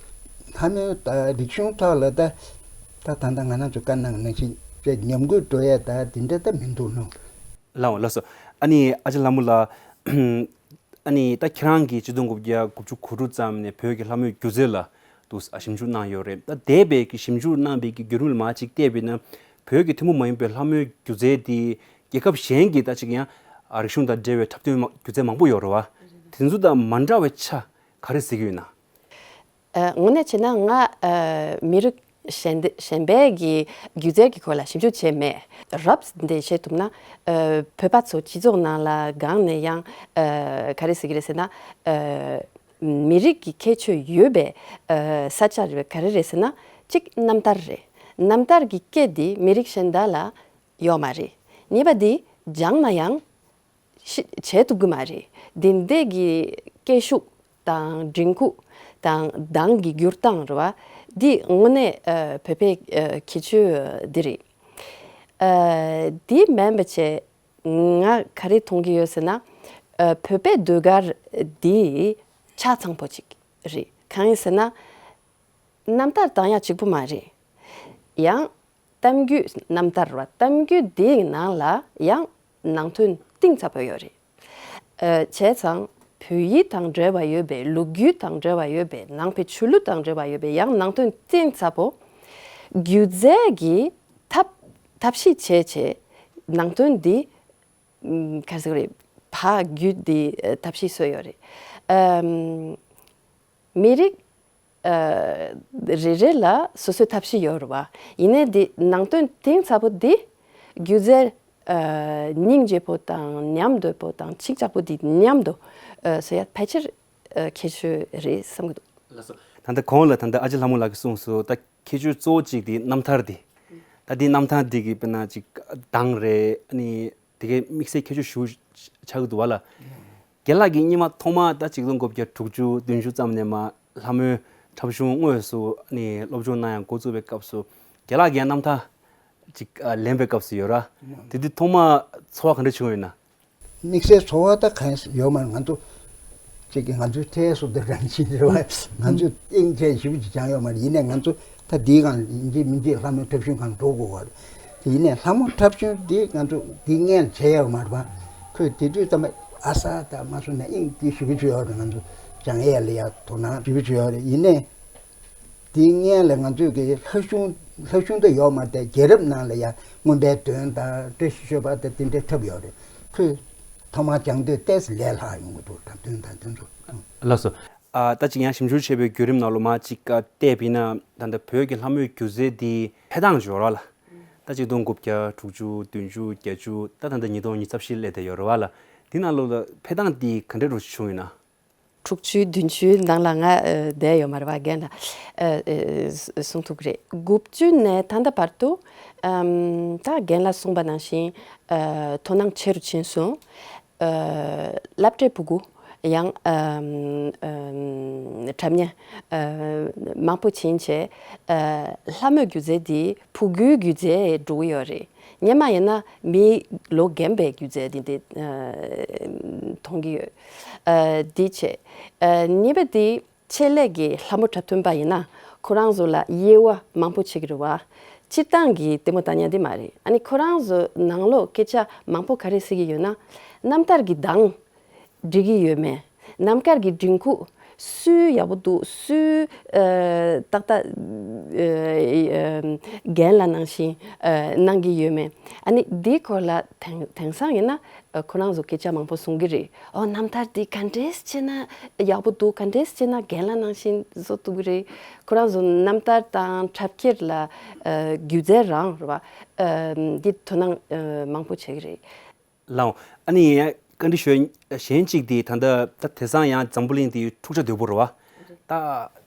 ལྷ་མོའི་ད་རིག་གཞུང་ཐོག་ལ་ད་ད་ད་ལྟ་ང་རང་ཚོ་བཀའ་གནང་ནང་བཞིན་དཔེ་ཉམས་རྒུད་འགྲོ་ཡས་ད་དེ་འདྲ་ད་མི་འདུག་ནོ། ལགས་འོང་ལགས་སོ། ཨ་ནི་ཨ་ཅེ་ལྷ་མོ་ལགས། ཨ་ནི་ད་ཁྱེད་རང་གིས་ཆིག་སྟོང་དགུ་བརྒྱ་དགུ་བཅུ་གོ་དྲུག་ཙམ་ནས་བོད་ཀྱི་ལྷ་མོའི་སྒྱུ་རྩལ་ལ་དུ་ཞིབ་འཇུག་གནང་ཡོད་རེད། ད་འདས་པའི་གི་ཞིབ་འཇུག་གནང་བའི་གི་བརྒྱུད་རིམ་ལ་མར་ཅིག་བལྟས་པ་ཡིན་ན། བོད་ཀྱི་ཐུན་མོང་མ་ཡིན་པའི་ལྷ་མོའི་སྒྱུ་རྩལ་འདི་རྒྱལ་ཁབ་གཞན་གྱི་ད་ཅིག་ཡང་ཨ་རིག་གཞུང་དང་འབྲེལ་བའི་འཁྲབ་སྟོན་མ་སྒྱུ་རྩལ་མང་པོ་ཡོད་རེད་བ། དེ་ཚོ་དང་མ་འདྲ་བའི་ཆ་ག་རེ་གཟིགས་ཀྱི་ཡོད་ན། ཨ་དངོས་གནས་བྱས་ན་ང་ཨ་མི་རིགས་གཞན་དེ་གཞན་པའི་གི་སྒྱུ་རྩལ་གྱི་སྐོར་ལ་ཞིབ་འཇུག་བྱས་མེད། རབ་འདི་བཤད་ཐུབ་ན་ཨ་བོད་པ་ཚོ་སྤྱི་ཚོགས་ནང་ལ་སྒང་ནས་ཡང་ཨ་ག་རེ་ཟེར་གྱི་རེད་ཟེར་ན། ཨ་མི་རིགས་ཀྱི་ཁྱད་ཆོས་ཡོད་པའི་ཨ་ས་ཆ་རེད་པས། ག་རེ་རེད་ཟེར་ན། གཅིག་རྣམ་ཐར་རེད། རྣམ་ཐར་གྱི་སྐད་འདི་མི་རིགས་གཞན་དག་ལ་ཡོད་མ་རེད། གཉིས་པ་འདི་སྦྱངས་ན་ཡང་ཤི་བྱེད་ཐུབ་ཀྱི་མ་རེད། འདི་འདྲའི་གི་སྐད་ཤུགས་དང་མགྲིན་ཁུག་དང་གདངས་ཀྱི་འགྱུར་སྟངས་རེད་བ། འདི་དངོས་གནས་ཨ་བོད་པའི་ཨ་ཁྱད་ཆོས་འདི་རེད། ཨ་འདི་མིན་པ་བྱས། ང་ག་རེ་མཐོང་གི་ཡོད་ཟེར་ན། ཨ། བོད་པའི་ཟློས་གར་འདི་ཆ་ཚང་པོ་ཅིག་རེད། གང་ཡིན་ཟེར་ན། རྣམ་ཐར་དང་ཡང་གཅིག་པུ་མ་རེད། ཡང་གཏམ་རྒྱུད་རྣམ་ཐར་བ། གཏམ་རྒྱུད་འདིའི་ནང་ལ་ཡང་ནང་དོན་གཏིང་ཟབ་པོ་ཡོད་རེད། ཨ། བྱས་ཙང་བོད་ཡིག་དང་འབྲེལ་བ་ཡོད་པའི། ལོ་རྒྱུས་དང་འབྲེལ་བ་ཡོད་པའི། ནང་པའི་ཆོས་ལུགས་དང་འབྲེལ་བ་ཡོད་པའི་ཡང་ནང་དོན་གཏིང་ཟབ་པོ། སྒྱུ་རྩལ་གྱི་ཐབས་ཐབས་ཤེས་བྱས་བྱས་ནང་དོན་འདི། ཨམ། ག་རེ་ཟེར་དགོས་རེད། ཕ་རྒྱུད་འདི་ཐབས་ཤེས་བཟོས་ཡོད་རེད། ཨམ། མི་རིགས་ཨ་རེ་རེ་ལ་སོ་སོའི་ཐབས་ཤེས་ཡོད་རེད་བ། ཡིན་ནའི་འདི་ནང་དོན་གཏིང་ཟབ་པོ་འདི་སྒྱུ་རྩལ་ཨ་སྙིང་རྗེ་པོ་དང་ཉམས་དོད་པོ་དང་ཆིག་ཆག་པོ་འདི་མཉམ་དུ་ཨ་བཟོ་ཡ་ཕལ་ཆེར་ཨ་ཁྱད་ཆོས་རེད་བསམ་གྱི་འདུག། ལགས་སོ། ད་ལྟ་གོང་ལ་ད་ལྟ་ཨ་ཅེ་ལྷ་མོ་ལགས་ཀྱིས་གསུངས་སོང་། ད་ཁྱད་ཆོས་གཙོ་བོ་གཅིག་དེ་རྣམ་ཐར་དེ། ད་དེ་རྣམ་ཐར་དེ་གི་དཔེར་ན་ཅིག་གདངས་རེད། ཨ་ནི་དེ་གའི་དམིགས་བསལ་ཁྱད་ཆོས་ཞེ་པོ་ཆགས་ཀྱི་འདུག་བ་ལ། རྒན་ལགས་ཀྱིས་སྔོན་མ་ཐོག་མ་ད་ཆིག་སྟོང་དགུ་བརྒྱ་དྲུག་ཅུ་བདུན་ཅུ་ཙམ་ནས་མར་ལྷ་མོའི་འཁྲབ་གཞུང་དངོས་སུ་ཨ་ནི་སློབ་སྦྱོང་གནང་ཡག་འགོ་བཙུགས་པའི་སྐབས་སུ་རྒན་ལགས་ཀྱིས་རྣམ་ཐར་ཅིག་ཨ་ལེན་པའི་སྐབས་སུ་ཡོད་ར། དེ་དུས་ཐོག་མ་ཚོར་བ་ག་འདྲ་བྱུང་ཡོད་ན། དམིགས་བསལ་ཚོར་བ་ད་གང་ཡང་ཡོད་མ་རེད། ང་ཚོ་ཅིག་གི་ང་ཚོའི་ཐད་སོ་དེ་རང་བཞིན་རེད་བ། ང་ཚོ་དབྱིངས་ཆེ་ཞེ་པོ་ཅིག་སྦྱང་ཡོད་མ་རེད། ཡིན་ནའི་ང་ཚོ་ད་འདིའི་སྒང་ཡིན་གཅིག་མིན་གཅིག་ལྷ་མོའི་འཁྲབ་གཞུང་སྒང་འགྲོ་དགོས་པ་རེད། དེ་ཡིན་ནའི་ལྷ་མོ་འཁྲབ་གཞུང་འདི་ང་ཚོ་འདི་སྔོན་ལ་བྱས་ཡོད་མ་རེད་བ། ཁོས་དེ་དུས་ཙམ་པ་ཨ་ས་ད་མ་སོང་ན་དབྱིངས་དེ་ཞེ་པོ་ཅིག་ཡོད་རེད། ང་ཚོ་སྦྱང་ཡས་ལ་ཡ་དོ་སྣང་ཞེ་པོ་ཅིག་ཡོད་རེད། ཡིན་ནའི། དེའི་སྔོན་ལ་ང་ཚོས་ཀྱི་ལྷ་གཞུང་ལྷ་གཞུང་དུ་ཡོད་མ་རེད། རྒྱལ་རབས་ནང་ལ་ཡང་མངོན་པའི་དོན་དང་བཀྲ་ཤིས་ཤོད་པ་དང་དེ་འདྲའི་འཁྲབ་ཡོད་རེད། ཁོས་ཐོག་མར་སྦྱང་དུས་ཏོག་ཙམ་ལས་སླ་ཡོང་གི་འདུག། འཁྲབ་སྟོན་དང་དེ་ཚོ། ལགས་སོ། ཨ། ད་ཅིག་ཡང་ཞིབ་འཇུག་བྱས་པའི་བརྒྱུད་རིམ་ནང་ལོགས་མར་ཅིག་བལྟས་པ་ཡིན་ན། ད་ལྟ་བོད་ཀྱི་ལྷ་མོའི་སྒྱུ་རྩལ་འདི་འཕེལ་སྟངས་ཅིག་ཡོད་རེད་བ་ལ། ད་ཆིག་སྟོང་དགུ་བརྒྱ་དྲུག་ཅུ་བདུན་ཅུ་བརྒྱད་ཅུ། ད་ད་ལྟ་ཉིས་སྟོང་ཉི་ཤུ་རྩ་བཞི་སླེབས་བསྡད་ཡོད་རེད་བ་ལ། འདི་ནང་ལོགས་ལ་འཕེལ་སྟངས་འདི་ག་འདྲ་རུ་བྱུང་ཡོད་ན། དྲུག་ཅུ་བདུན་ཅུའི་ནང་ལ་ང་ཨ་བསྡད་ཡོད་མ་རེད་བ། རྒན་ལགས་ཨ་ཨ་གསུང་ཐུབ་ཀྱི་རེད། དགུ་བཅུ་ནས་ད་ལྟ་བར་དུ་ཨམ་ད་རྒན་ལགས་གསུངས་པ་ནང་བཞིན་ཨ་དོ་སྣང་ཆེ་རུ་ཕྱིན་སོང་། ཨ་སློབ་གྲྭའི་ཕྲུ་གུ་ཡང་ཨམ་ཨམ་འཁྲབ་མཁན་ཨ་མང་པོ་ཕྱིན་བྱས་ཨ་ལྷ་མོའི་སྒྱུ་རྩལ་འདི་ཕྲུ་གུའི་སྒྱུ་རྩལ་འགྲོ་གི་ཡོད་རེད། སྔོན་མ་ཡིན་ན་མི་ལོ་རྒན་པའི་སྒྱུ་རྩལ་འདི་འདི་ཨ་མཐོང་གི་ཡོད། ཨ་འདི་བྱས། ཨ་གཉིས་པ་འདི་ཆེད་ལས་ཀྱི་ལྷ་མོ་འཁྲབ་སྟོན་པ་ཡིན་ན་ཁོ་རང་ཚོ་ལ་དབྱེ་བ་མང་པོ་ཕྱེ་གི་རེད་བ། སྤྱིར་བཏང་གི་ལྟད་མོ་ལྟ་མཁན་འདི་མ་རེད། ཨ་ནི་ཁོ་རང་ཚོ་ནང་ལོགས་སྐད་ཆ་མང་པོ་ག་རེ་ཟེར་གི་ཡོད་ན། རྣམ་ཐར་གྱི་གདངས་འགྲིག་གི་ཡོད་མེད། རྣམ་དཀར་གྱི་མགྲིན་ཁུག་སུའི་ཡག་པོ་འདུག། སུའི་ཨ་ཏག་ཏག་ཨ་ཨ་རྒན་ལགས་ནང་བཞིན་ཨ་གནང་གི་ཡོད་མེད། ཨ་ནི་འདིའི་སྐོར་ལ་དེང་དེང་སང་ཡིན་ན་ཨ་ཁོ་རང་ཚོ་སྐད་ཆ་མང་པོ་གསུང་གི་རེད། ཨོ་རྣམ་ཐར་འདི་ག་འདྲས་བྱས་ན་ཡག་པོ་འདུག། ག་འདྲས་བྱས་ན་རྒན་ལགས་ནང་བཞིན་བཟོ་ཐུབ་ཀྱི་རེད། ཁོ་རང་ཚོ་རྣམ་ཐར་དང་འཁྲབ་ཁྱེར་ལ་ཨ་སྒྱུ་རྩལ་རང་རེད་བ། ཨ་འདི་དོ་སྣང་ཨ་མང་པོ་བྱེད་ཀྱི་རེད། ལགས་འོང་། ཨ་ནི་ཡང་བཀའ་འདྲི་ཞུ་ཡ་གཞན་གཅིག་དེ་ད་ལྟ་ད་དེང་སང་ཡང་འཛམ་བུ་གླིང་འདི་འཁྲུག་ཆ་དོད་པོ་རེད་བ། ད་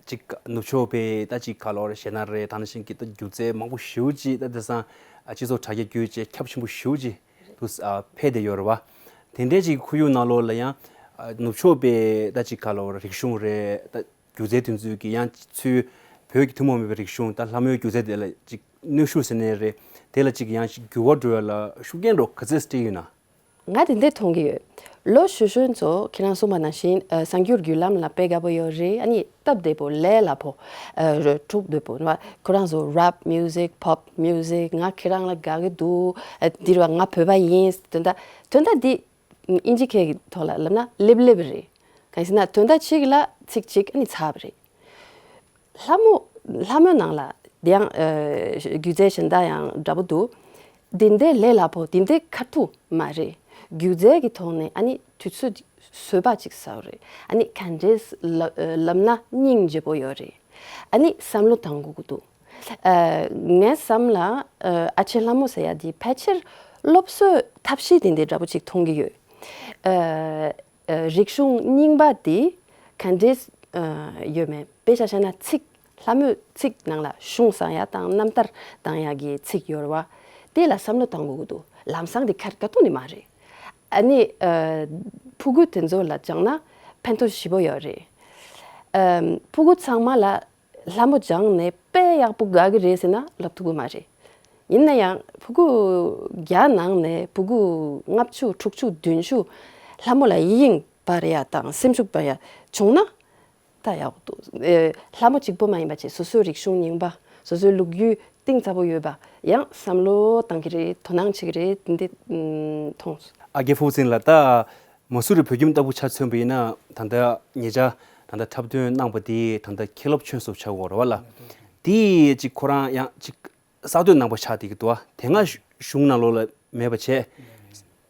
ཅིག་ནུབ་ཕྱོགས་པའི་ད་ཅིག་ག་ལོར་ཞེ་ན་རེད། ད་ནང་བཞིན་གྱི་ད་སྒྱུ་རྩལ་མང་པོ་ཞེ་པོ་ཅིག་ད་དེང་སང་སྤྱི་ཚོགས་དྲ་རྒྱ་བརྒྱུད་བྱས་ཁྱབ་ཆེན་པོ་ཞེ་པོ་ཅིག་ཏུ་འཕེལ་བསྡད་ཡོད་རེད་བ། དེ་འདྲའི་ཅིག་ཁོར་ཡུག་ནང་ལོགས་ལ་ཡང་ནུབ་ཕྱོགས་པའི་ད་ཅིག་ག་ལོར་རིག་གཞུང་རེད། ད་སྒྱུ་རྩལ་དེ་ཚོས་ཀྱི་ཡང་ཚུར་བོད་ཀྱི་ཐུན་མོང་མིན་པའི་རིག་གཞུང་ད་ལྷ་མོའི་སྒྱུ་རྩལ་དེ་ལ་ཅིག་གནོན་ཤུགས་ཟེར་ནའི་རེད། དེ་ལ་ཅིག་ཡང་ཅིག་འགྱུར་བ་འགྲོ་ཡ་ལ་ཤུགས་རྐྱེན་འགྲོ་ག་ཚད་སྤྲད་ཡོད་ན། ང་དེ་འདྲས་མཐོང་གི་ཡོད། ལོ་ཞུ་ཞུན་ཚོ་ཁྱེད་རང་གསུངས་པ་ནང་བཞིན་ཨ་གསར་འགྱུར་བརྒྱུད་ལམ་ལ་དཔེ་དགའ་པོ་ཡོད་རེད། ཨ་ནི་སྟབས་བདེ་པོ་ལས་སླ་པོ་ཨ་རོ་འཁྲུག་བསྡད་པོ་ནོ། ཁོ་རང་ཚོ་རེབ་མིའུ་ཟིག་པོབ་མིའུ་ཟིག་ང་ཁྱེད་རང་ལ་དགའ་གི་འདུག། ཨ་འདི་རུ་ང་བོད་པ་ཡིན། དོན་དག་དོན་དག་འདི་ཨིན་ཇི་སྐད་ཀྱི་ཐོག་ལ་ལབ་ན་ལེབ་ལེབ་རེད། གང་ཡིན་ཟེར་ན་དོན་དག་གཅིག་ལ་ཚིག་གཅིག་ཨ་ནི་ཚར་བ་རེད། ལྷ་མོ་ལྷ་མོའི་ནང་ལ་དེ་ཡང་ཨ་སྒྱུ་རྩལ་གཞན་དག་ཡང་འདྲ་པོ་འདུག། འདི་འདྲའི་ལས་སླ་པོ་འདི་འདྲའི་ཁ་ཐུག་མ་རེད། སྒྱུ་རྩལ་གྱི་ཐོག་ནས་ཨ་ནི་དུས་ཚོད་བཟོས་པ་ཅིག་ཟ་བ་རེད། ཨ་ནི་ག་འདྲས་ལབ་ལབ་ན་སྙིང་རྗེ་པོ་ཡོད་རེད། ཨ་ནི་བསམ་བློ་བཏང་དགོས་ཀྱི་འདུག། ཨ་ངའི་བསམ་ལ་ཨ་ཨ་ཅེ་ལྷ་མོ་ཟེར་ཡ་འདི་ཕལ་ཆེར་སློབ་གསོའི་ཐབས་ཤེས་དེ་འདྲའི་འདྲ་པོ་ཅིག་མཐོང་གི་ཡོད། ཨ་ཨ་རིག་གཞུང་རྙིང་པ་དེ་ག་འདྲས་ཨ་ཡོད་མེད། དཔེ་ཆ་བཞག་ན་ཚིག་ལྷ་མོའི་ཚིག་ནང་ལ་གཞུང་བསྲང་ཡ་དང་རྣམ་ཐར་བཏང་ཡ་གི་ཚིག་ཡོད་རེད་བ། དེ་ལ་བསམ་བློ་བཏང་དགོས་ཀྱི་འདུག། ལམ་སང་དེ་ཁར་ཀ་ཏོ་ནི་མ་རེད། ཨ་ནི་ཨ་ཕྲུ་གུ་དེ་ཚོ་ལ་སྦྱངས་ན་ཕན་ཐོགས་ཞེ་པོ་ཡོད་རེད། ཨ་ཕྲུ་གུ་ཚང་མ་ལ་ལྷ་མོ་སྦྱངས་ནས་དཔེ་ཡག་པོ་དགའ་གི་རེད་ཟེར་ན་ལབ་ཐུབ་ཀྱི་མ་རེད། ཡིན་ན་ཡང་ཕྲུ་གུ་བརྒྱ་ནང་ནས་ཕྲུ་གུ་ལྔ་བཅུ་དྲུག་ཅུ་བདུན་ཅུ་ ལྷ་མོ་ལ་ཡིད་གཡེང་བ་རེ་ཡ་དང་སེམས་ཤུགས་པ་ཡ་བྱུང་ན། ད་ཡག་པོ་འདུག་ཨེ། ལྷ་མོ་གཅིག་པོ་མ་ཡིན་པ་བྱས་སོ་སོའི་རིག་གཞུང་རྙིང་པ། སོ་སོའི་ལོ་རྒྱུས་གཏིང་ཟབ་པོ་ཡོད་པ། ཡང་བསམ་བློ་བཏང་གི་རེད། དོ་སྣང་བྱེད་ཀྱི་རེད། འདི་འདི་ཨུམ་མཐོང་སོང་། ཨ་རྒྱལ་ཕུན་ཚོགས་ལགས། ད་མ་སུ་རི་བོད་ཁྱིམ་ལྟ་བུ་ཆ་མཚོན་པ་ཡིན་ན། ད་ལྟ་ཉེ་ཆར་ད་ལྟ་འཁྲབ་སྟོན་གནང་པ་དེ་ད་ལྟ་མཁན་སློབ་ཆོས་ཚོ་ཆགས་ཡོད་རེད་བ་ལ། དེ་ཅིག་ཁོ་རང་ཡང་ཅིག་གསར་གཏོད་གནང་པ་ཆགས་བསྡད་ཀྱི་འདུག་བ། དེ་སྔ་གཞུང་ནང་ལོགས་ལ་མེད་པ་བྱས།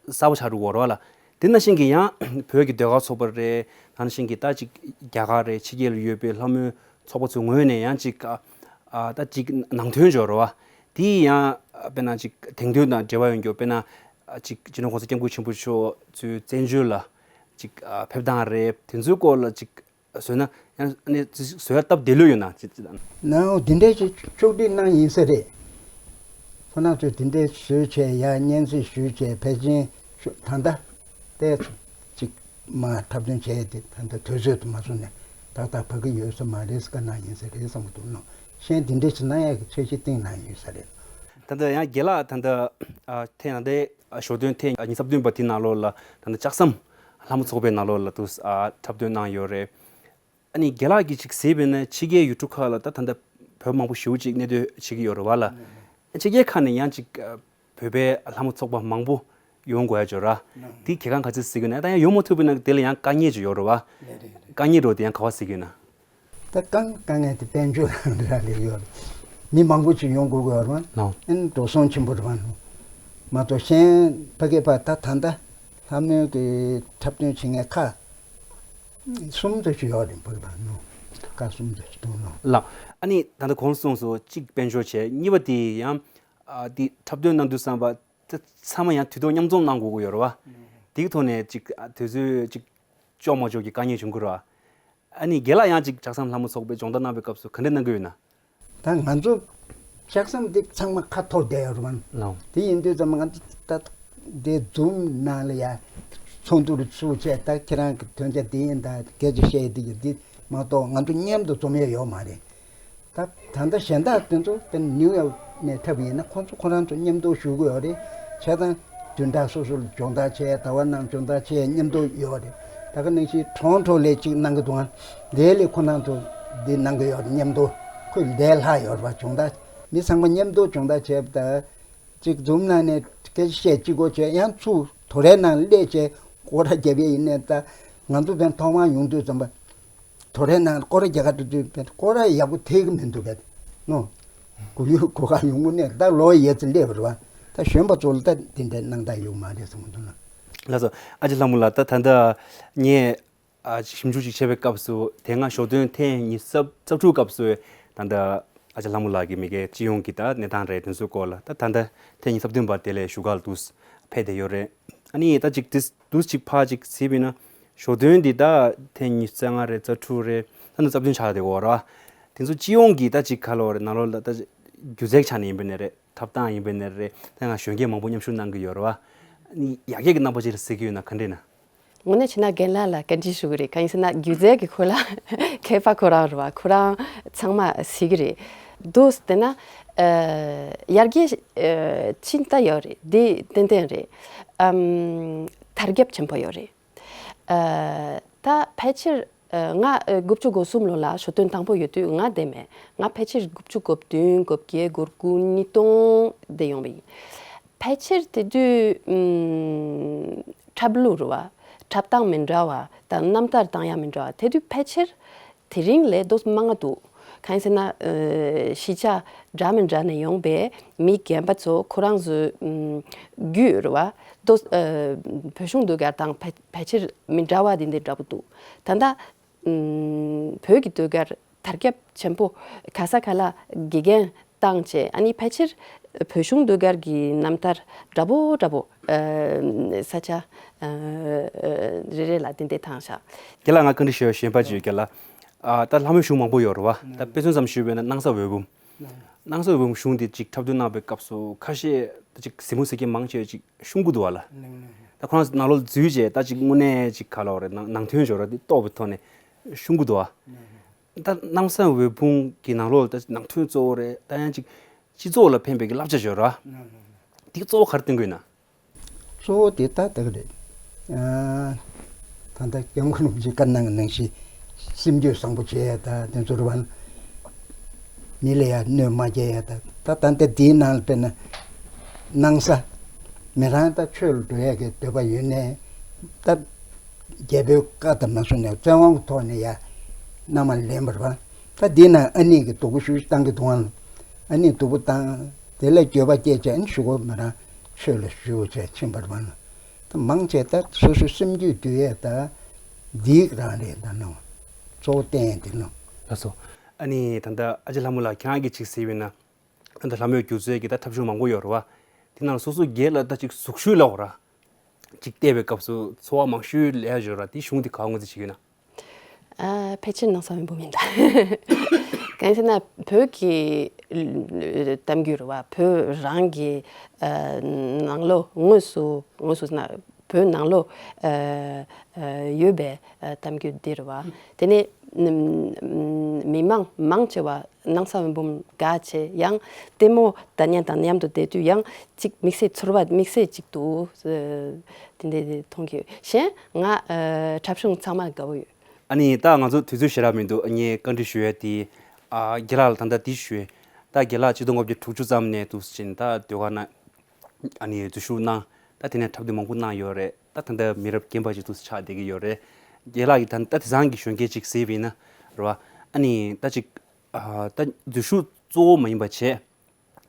གསར་པ་ཆགས་འགྲོ་གི་ཡོད་རེད་བ་ལ། དེ་ནང་བཞིན་གྱི་ཡང་བོད་ཀྱི་ཟློས་གར་ཚོགས་པ་རེད། ད་ནང་བཞིན་གྱི་ད་ཅིག་རྒྱ་གར་རེད། ཕྱི་རྒྱལ་ལ་ཡོད་པའི་ལྷ་མོའི་ཚོགས་པ་ཚོའི་ངོས་ནས་ཡང་ཅིག་ཨ་ཨ་ད་ཅིག་ནང་དོན་འབྱོར་རེད་བ། དེ་ཡང་དཔེར་ན་ཅིག་དེང་དུས་དང་འབྲེལ་བ་ཡོད་མཁན། དཔེར་ན་ཅིག་སྤྱི་ནོར་༸གོང་ས་༸སྐྱབས་མགོན་ཆེན་པོ་མཆོག་ཚོའི་བཙན་བྱོལ་ལ་ཅིག་ཨ་ཕེབས་སྟངས་རེད། དེ་ཚོའི་སྐོར་ལ་ཅིག་བཟོས་ན་ཡང་ཨ་ནི་བཟོས་སྟབས་བདེ་ལོས་ཡོད་ན་ཅི་ཅི་དང་། ནའོ་འདི་འདྲའི་ཅིག་ཕྱོགས་སྒྲིག་གནང་ཡིན་ས་རེད། ཁོ་རང་ཚོས་འདི་འདྲའི་བཟོས་བྱས་ཡར་སྙན་སེང་ཞུས་བྱས་ཕལ་ཆེར་ཤོ་ད་ལྟ་དེ་ཅིག་མ་འཁྲབ་སྟོན་བྱས་ཏེ་ད་ལྟ་དུས་ཚོད་དུ་མ་སོང་ནས་ཏག་ཏག་ཕ་གི་ཡོད་ས་མ་རེད་ཟེར་བཀའ་གནང་ཡིན་ས་རེད་བསམ་གྱི་འདུག་ནོ། གཞན་འདི་འདྲའི་ཅིག་གནང་ཡག་གི་འཆར་གཞི་བཏིང་གནང་ཡོད་ས་རེད། ད་ལྟ་ཡང་རྒན་ལགས་ད་ལྟ་ཨ་ཐེངས་ད་ལྟའི་ཨ་ཞོ་སྟོན་ཐེངས་ཉི་ཤུ་རྩ་བདུན་པ་དེ་ནང་ལོགས་ལ་ད་ལྟ་ལྕགས་ཟམ་ལྷ་མོ་ཚོགས་པའི་ནང་ལོགས་ལ་དུ་ཨ་འཁྲབ་སྟོན་གནང་ཡོད་རེད། ཨ་ནི་རྒན་ལགས་ཀྱིས་ཅིག་གཟིགས་པ་ཡིན་ན་ཕྱི་རྒྱལ་ཡུལ་གྲུ་ཁག་ལ་ད་ད་ལྟ་བོད་མང་པོ་ཞེ་པོ་ཅིག་གནས་སྡོད་བྱེད་ཀྱི་ཡོད་རེད་བ་ལ། ཕྱི་རྒྱལ་ཁག་ནས་ཡང་ཅིག་ཨ་བོད་པའི་ལྷ་མོ་ཚོགས་པ་མང་པོ་ཡོང་དགོས་ཡ་ཅིག་ཡོད་རེད། དེ་གལ་འགངས་ག་ཚོད་གཟིགས་ཀྱི་ཡོད་ན། ད་ཡང་ཡོང་མ་ཐུབ་པ་ཡིན་ན་དེ་ལ་ཡང་དཀའ་ངལ་ཅིག་ཡོད་རེད་བ། དཀའ་ངལ་འདྲ་བོ་དེ་ཡང་ག་པར་གཟིགས་ཀྱི་ཡོད་ན། ད་དཀའ་དཀའ་ངལ་དེ་དཔལ་འབྱོར་རང་རེད་ཡོད་རེད། མི་མང་པོ་ཅིག་ཡོང་དགོས་ཀྱི་ཡོད་རེད། ལགས། ཨ་ནི་འགྲོ་སོང་ཆེན་པོ་རེད་བ་ནོ། མ་གཏོགས་གཞན་ཕ་གི་ཕ་ད་ད་ལྟ་ལྷ་མོའི་གི་འཁྲབ་སྟོན་བྱེད་མཁན་ཁག་གསུམ་ཙམ་ཞིག་ཡོད་རེད་ཕ་གི་ཕ་ནོ། ཁག་གསུམ་ཙམ་ཞིག་འདུག་ནོ། ལགས། ཨ་ནི་ད་ལྟ་གོང་གསུངས་སོ། གཅིག་དཔལ་འབྱོར་བྱས། གཉིས་པ་དེ་ཡང་ཨ་དེ་འཁྲབ་སྟོན་གནང་དུས་ཙམ་པ་ད་ཚང་མ་ཡང་དུས་ཐོག་མཉམ་འཛོམས་གནང་དགོས་ཀྱི་ཡོད་རེད་བ། དེའི་ཐོག་ནས་ཅིག་ཨ་དུས་ཚོད་ཅིག་ལྕོགས་མ་ལྕོགས་ཀྱི་དཀའ་ངལ་བྱུང་གི་རེད་བ། ཨ་ནི་རྒན་ལགས་ཡང་ཅིག་ལྕགས་ཟམ་ལྷ་མོ་ཚོགས་པའི་སྦྱོང་བརྡར་གནང་བའི་སྐབས་སུ་ག་འདྲ་གནང་གི་ཡོད་ན། ད་ང་ཚོ་ལྕགས་ཟམ་འདི་ཚང་མ་ཁ་འཐོར་བསྡད་ཡོད་རེད་བ། ལགས། དེ་ཡིན་དུས་ཙམ་ང་ཚོ་ད་འདི་འཛུམ་ནང་ལ་ཡ་ཚོགས་འདུ་རུ་ཚུགས་བྱས། ད་ཁྱེད་རང་གི་དོན་རྐྱེན་འདི་ཡིན། ད་སྐད་ཆ་བཤད་འདི་ཡིན། འདི་མ་གཏོགས་ང་ཚོ་མཉམ་དུ་འཛོམས་ཡས་ཡོད་མ་རེད། ད་ད་ལྟ་གཞན་དག་དེ་ཚོ་དཔེར་ན་ནིའུ་ཡོག་ནས་འཁྲབ་པ་ཡིན་ན་ཁོང་ཚོ་ཁོ་རང་ཚོ་མཉམ་དུ་བཞུགས་ཀྱི་ཡོད་རེད། བྱས་ཙང་བདུན་ཕྲག་སོ་སོ་ལ་སྦྱོང་བརྡར་བྱས། ཟླ་བ་ནང་སྦྱོང་བརྡར་བྱས་མཉམ་དུ་ཡོད་རེད། ད་ག་ནང་བཞིན་ཊོ་རོན་ཊོ་ལ་གཅིག་གནང་གི་འདུག་ཨ། དེ་ལ་ཁོ་རང་ཚོ་འདི་གནང་གི་ཡོད་རེད། མཉམ་དུ་ཁོས་ལས་ལྷག་ཡོད་རེད་པ། སྦྱོང་བརྡར་མི་ཚང་མ་མཉམ་དུ་སྦྱོང་བརྡར་བྱས་པ་ད་གཅིག་འཛུམ་ནང་ནས་སྐད་ཆ་བཤད་གཅིག་པོ་བྱས། ཡང་ཚུར་དོ་རའི་ནང་སླེབས་བྱས་སྐོར་ར་བརྒྱབ་ཡས་ཡིན་ནའི་ད་ང་ཚོ་བན་ཐོག་མར་ཡོང་དུས་ཙམ་པ། དོ་རའི་ནང་སྐོར་ར་རྒྱག་ག་འགྲོ་དུས་བན་སྐོར་ར་ཡག་པོ་ཐེག་གི་མི་འདུག་བན་ནོ། གུ་ཡུ་གུ་ག་ཡོང་གི་ནས་ད་ལོ་ཡས་ཙི་སླེབས་རེད་བ། ད་གཞོན་པ་ཚོ་ལ་ད་དེ་འདྲའི་སྣང་དག་ཡོད་མ་རེད་བསམ་གི་འདུག་ན། ལགས་སོ། ཨ་ཅེ་ལྷ་མོ་ལགས། ད་ད་ལྟ་ངས་ཨ་ཞིབ་འཇུག་ཅིག་བྱས་པའི་སྐབས་སུ་དེ་སྔ་ཞོ་སྟོན་ཐེངས་ཉི་ཤུ་རྩ་དྲུག་སྐབས་སུ་ད་ལྟ་ཨ་ཅེ་ལྷ་མོ་ལགས་ཀྱི་མི་སྒེར་སྤྱི་ཡོངས་ཀྱི་ད་གནས་སྟངས་རེད། དེ་ཚོའི་སྐོར་ལ་ད་ད་ལྟ་ཐེངས་ཉི་ཤུ་རྩ་བདུན་པ་དེ་ལས་བཞུགས་སྒར་ལ་འདུག་ཕེབས་བསྡད་ཡོད་རེད། ཨ་ནི་ད་ཅིག་དེ་འདུག་ཅིག་ཕར་ཅིག་གཟིགས་པ་ཡིན་ན། ཞོ་སྟོན་འདི་ད་ཐེངས་ཉི་ཤུ་རྩ་ལྔ་རེད། རྩ་དྲུག་རེད། ད་ནི་རྩ་བདུན་ཆགས་བསྡད་ཡོད་རེད་བ། དེ་ཚོ་སྤྱི་ཡོངས་ཀྱི་ད་ཅིག་ག་ལབ་དགོས་རེད། ནང་ལོགས་ལ་ད་སྒྱུ་རྩལ་གྱི་ཆ་ནས་ཡིན་པ་ནས་རེད། འཁྲབ་སྟངས་ཡིན་པ་ནས་རེད། ད་ང་གཞོན་སྐྱེས་མང་པོ་མཉམ་ཞུགས་གནང་གི་ཡོད་རེད་བ། ཨ་ནི་ཡར་རྒྱས་ཀྱི་རྣམ་པ་ཅིག་ལ་གཟིགས་ཀྱི་ཡོད་ན་ག་འདྲ་ཡིན་ན། དངོས་གནས་བྱས་ན་རྒན་ལགས་ལ་བཀའ་འདྲི་ཞུ་གི་རེད། གང་ཡིན་ཟེར་ན་སྒྱུ་རྩལ་གྱི་སྐོར་ལ་མཁས་པ་ཁོ་རང་རེད་བ། ཁོ་རང་ཚང་མ་གཟིགས་ཀྱི་རེད། འདུག་བལྟས་ན་ཨ་ཡར་རྒྱས་ཨ་ཕྱིན་ད་ཡོད་རེད། འདི་ཏན་ཏན་རེད། ཨམ་དར་ཁྱབ་ཆེན་པོ་ཡོད་རེད། ཨ་ད་ཕལ་ཆེར་ཨ་ང་ཨ་དགུ་བཅུ་གོ་གསུམ་ལོ་ལ་ཞོ་སྟོན་དང་པོ་ཡོད་དུས་ང་བསྡད་མེད། ང་ཕལ་ཆེར་དགུ་བཅུ་གོ་བདུན་གོ་བརྒྱད་གོ་དགུ་ཉིས་སྟོང་དེ་ཡོང་བ་ཡིན། ཕལ་ཆེར་དེ་དུས་ཨམ་འཁྲབ་ལུགས་རེད་བ། འཁྲབ་སྟངས་མི་འདྲ་བ་དང་རྣམ་ཐར་བཏང་ཡ་མི་འདྲ་བ། དེ་དུས་ཕལ་ཆེར་དེ་རིང་ལས་དོ་མང་ང་འདུག་གང་ཡིན་ཟེར་ན་ཨ་གཞིས་ཆགས་འདྲ་མི་འདྲ་ནས་ཡོང་པའི་མི་རྒན་པ་ཚོ་ཁོ་རང་ཚོའི་ཨམ་རྒྱུད་རེད་བ། དོ་ཨ་བོད་གཞུང་ཟློས་གར་དང་ཕལ་ཕལ་ཆེར་མི་འདྲ་བ་དེ་འདྲ་འདྲ་པོ་འདུག་ད་ལྟ་ཨམ་བོད་ཀྱི་ཟློས་གར་དར་ཁྱབ་ཆེན་པོ་ག་ས་ག་ལ་དགེ་རྒན་བཏང་བྱས། ཨ་ནི་ཕལ་ཆེར་བོད་གཞུང་ཟློས་གར་གྱི་རྣམ་ཐར་འདྲ་པོ་འདྲ་པོ་ཨ་ས་ཆ་ཨ་རེ་རེ་ལ་དེ་འདྲ་བཏང་བཞག་རྒན་ལགས་ང་བཀའ་འདྲི་ཞུ་ཡ་གཞན་པ་ཅིག་ཡོད། རྒན་ལགས། ཨ་ད་ལྷ་མོའི་གཞུང་མང་པོ་ཡོད་རེད་བ། ད་དཔེ་མཚོན་ཙམ་ཞུས་པ་ཡིན་ན་སྣང་ས་འོད་འབུམ། སྣང་ས་འོད་འབུམ་གཞུང་འདི་ཅིག་འཁྲབ་སྟོན་གནང་པའི་སྐབས་སུ་ཁ་ཤས་ད་ཅིག་གཟིགས་མོ་གཟིགས་མཁན་མང་ཆེ་བ་ཅིག་བཤུམ་གྱི་འདུག་བ་ལ། ད་ཁོ་རང་ནང་ལོགས་འཛུལ་བྱས་ད་ཅིག་དངོས་གནས་ཅིག་ག་ལབ་དགོས་རེད། ནང་ནང་དོན་འབྱོར་བ་འདི་རྟོགས་པའི་ཐོག་ནས་བཤུམ་གྱི་འདུག་བ། ད་སྣང་ས་འོད་འབུམ་གྱི་ནང་ལོགས་ད་ནང་དོན་གཙོ་བོ་རེད། ད་ཡང་ཅིག་སྤྱི་ཚོགས་ལ་ཕན་པའི་གི་བསླབ་བྱ་འབྱོར་བ་འདི་གཙོ་བོ་ག་རེ་སྟོན་གྱི་ཡོད་ན། གཙོ་བོ་དེ་ད་ལྟ་གི་རེད། ཨ། ད་ལྟ་སྐྱབས་མགོན་རིན་པོ་ཆེས་བཀའ་གནང་གི་ནང་བཞིན་སེམས་རྒྱུད་བཟང་པོ་བྱེད་ཡ་དང་དེ་ཚོ་རེད་བ། མི་ལ་ཡ་གནོད་མ་སྐྱེལ་ཡ་དང་། ད་ད་ལྟ་དེའི་ནང་ལ་དཔེར་ན་སྣང་ས་མི་རང་ད་ཆོས་ལ་འགྲོ་ཡ་གི་འདོད་པ་ཡོད་ནའི་ད་རྒྱལ་པོའི་བཀའ་དང་མ་བཟུང་ནས་བཙན་དབང་གི་ཐོག་ནས་ཡ་མནའ་མ་ལེན་པ་རེད་བ། ད་དེའི་ནང་ཨ་ནེ་གིས་སྡུག་པོ་ཞེ་པོ་བཏང་གི་འདུག་ཨང་། ཨ་ནེས་སྡུག་པོ་བཏང་། དེ་ལས་འགྱོད་པ་སྐྱེས་བྱས་ཨ་ནི་གཞུག་གུ་མི་རང་ཆོས་ལ་ཞུགས་བྱས་ཕྱིན་པ་རེད་བ། ད་མང་ཆེ་ད་སོ་སོའི་སེམས་རྒྱུད་འདུལ་ཡས་ད་འདི་རང་རེད་ད་ནོ། གཙོ་བོ་བསྟན་ཡས་འདི་ནོ། ལགས་སོ། ཨ་ནི་ད་ལྟ་ཨ་ཅེ་ལྷ་མོ་ལགས་ཁྱེད་རང་གིས་ཅིག་གཟིགས་པ་ཡིན་ན། ད་ལྟ་ལྷ་མོའི་སྒྱུ་རྩལ་གྱི་ད་འཁྲབ་གཞུང་མང་པོ་ཡོད་རེད་བ། དེ་ནང་སོ་སོ་སྒེར་ལ་ད་ཅིག་གཟུགས་ཞུགས་ལབ་དགོས་ར། ཅིག་བལྟས་པའི་སྐབས་སུ་ཚོར་བ་མང་ཤོས་ལབ་ཡ་ཡོད་ར། དེ་གཞུང་དེ་ག་པར་ངོས་འཛིན་བྱེད་ཀྱི་ཡོད་ན། ཨ། ཕལ་ཆེར་ནང་ས་བོན་སྤུ་མིན་ད། གང་ཡིན་ཟེར་ན་བོད་ཀྱི་གཏམ་རྒྱུད་རེད་བ། བོད་རང་གི་ཨ་ནང་ལོགས་དངོས་སུ་དངོས་སུ་ཟེར་ན་བོད་ནང་ལོགས་ཨ་ཨ་ཡོད་པའི་ཨ་གཏམ་རྒྱུད་འདི་རེད་བ། དེ་ནས་ཨམ་མི་མང་མང་ཆེ་བ་ནང་ས་བོན་སྤུ་དགའ་ཆེ་ཡང་ལྟད་མོ་ལྟ་མཁན་དང་མཉམ་དུ་བསྡད་དུས་ཡང་ཅིག་དམིགས་བསལ་ཚོར་བ་དམིགས་བསལ་ཅིག་འདུག་ཨ་དེ་འདྲ་མཐོང་གི་ཡོད། གཞན་ང་ཨ་འཁྲབ་གཞུང་ཚང་མ་དགའ་བོ་ཡོད། ཨ་ནི་ད་ང་ཚོ་དུས་ཚོད་ཞེ་དྲག་མི་འདུག་ངས་བཀའ་འདྲི་ཞུ་ཡ་དེ། ཨ་རྒན་ལགས་ལ་ད་ལྟ་འདི་ཞུ། ད་རྒན་ལགས་ཆིག་སྟོང་དགུ་བརྒྱ་དྲུག་ཅུ་ཙམ་ནས་འདུག་ཕྱིན་ད་ཟློས་གར་ནང་ཨ་ནི་འཛུལ་ཞུགས་གནང་། ད་དེ་ནས་འཁྲབ་སྟོན་མང་པོ་གནང་ཡོད་རེད། ད་ད་ལྟ་མི་རབས་རྒན་པ་ཞིག་འདུག་ཆགས་བསྡད་ཀྱི་ཡོད་རེད། རྒན་ལགས་ཀྱིས་ད་ད་དེང་སང་གི་གཞོན་སྐྱེས་ཅིག་གཟིགས་པ་ཡིན་ན་རེད་བ། ཨ་ནི་ད་ཅིག་ཨ་ད་འཛུལ་ཞུགས་གཙོ་བོ་མ་ཡིན་པ་བྱས།